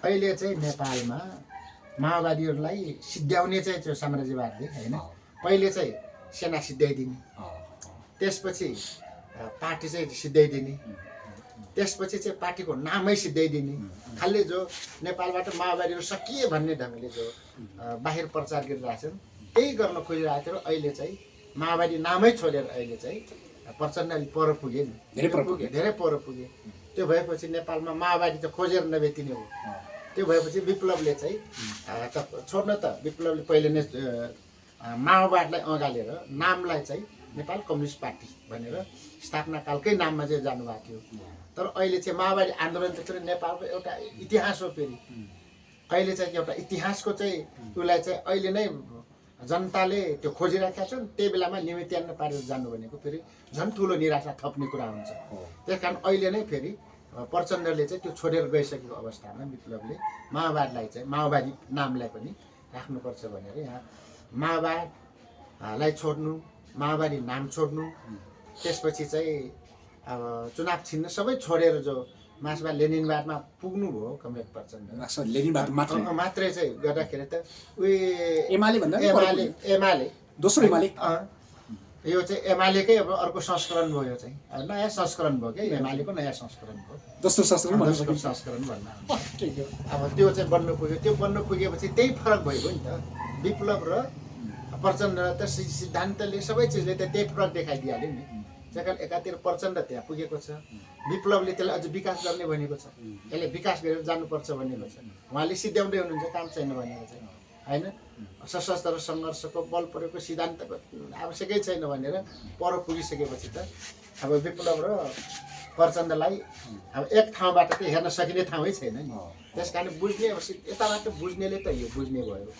अहिले चाहिँ नेपालमा माओवादीहरूलाई सिद्ध्याउने चाहिँ त्यो साम्राज्यवादले होइन पहिले चाहिँ सेना सिद्ध्याइदिने त्यसपछि पार्टी चाहिँ सिद्ध्याइदिने त्यसपछि चाहिँ पार्टीको नामै सिद्ध्याइदिने खालि जो नेपालबाट माओवादीहरू सकिए भन्ने ढङ्गले जो बाहिर प्रचार गरिरहेछन् त्यही गर्न खोजिरहेको थियो। अहिले चाहिँ माओवादी नामै छोडेर अहिले चाहिँ प्रचण्ड अलि पर पुगे नि धेरै पर पुगे। त्यो भएपछि नेपालमा माओवादी त खोजेर नभेटिने हो। त्यो भएपछि विप्लवले चाहिँ छोड्न त विप्लवले पहिले नै माओवादीलाई अँगालेर नामलाई चाहिँ नेपाल कम्युनिस्ट पार्टी भनेर स्थापना कालकै नाममा चाहिँ जानुभएको थियो। तर अहिले चाहिँ माओवादी आन्दोलन चाहिँ फेरि नेपालको एउटा इतिहास हो। फेरि अहिले चाहिँ एउटा इतिहासको चाहिँ उसलाई चाहिँ अहिले नै जनताले त्यो खोजिरहेका छन्। त्यही बेलामा निमित्यान्न पारेर जानु भनेको फेरि झन् ठुलो निराशा थप्ने कुरा हुन्छ। त्यस कारण अहिले नै फेरि प्रचण्डले चाहिँ त्यो छोडेर गइसकेको अवस्थामा विप्लवले माओवादीलाई चाहिँ माओवादी नामलाई पनि राख्नुपर्छ भनेर यहाँ माओवादीलाई छोड्नु, माओवादी नाम छोड्नु, त्यसपछि चाहिँ अब चुनाव छिन्न सबै छोडेर जो मार्क्सवाद लेनिनवादमा पुग्नुभयो कमरेड प्रचण्ड मात्रै चाहिँ गर्दाखेरि त एमाले दोस्रो एमाले यो चाहिँ एमालेकै अब अर्को संस्करण भयो। यो चाहिँ नयाँ संस्करण भयो क्या एमालेको नयाँ संस्करण भयो। दोस्रो संस्करण भन्न अब त्यो चाहिँ बन्नु पुग्यो। त्यो बन्नु पुगेपछि त्यही फरक भइगयो नि त। विप्लव र प्रचण्ड त सिद्धान्तले सबै चिजले त त्यही फरक देखाइदिइहाल्यो नि। त्यही कारण एकातिर प्रचण्ड त्यहाँ पुगेको छ, विप्लवले त्यसलाई अझ विकास गर्ने भनेको छ, यसले विकास गरेर जानुपर्छ भनेको छ। उहाँले सिद्ध्याउँदै हुनुहुन्छ काम छैन भनेको चाहिँ होइन। सशस्त्र सङ्घर्षको बल प्रयोगको सिद्धान्तको आवश्यकै छैन भनेर पर पुगिसकेपछि त अब विप्लव र प्रचण्डलाई अब एक ठाउँबाट त हेर्न सकिने ठाउँै छैन नि। त्यस कारण बुझ्ने यताबाट बुझ्नेले त यो बुझ्ने भयो।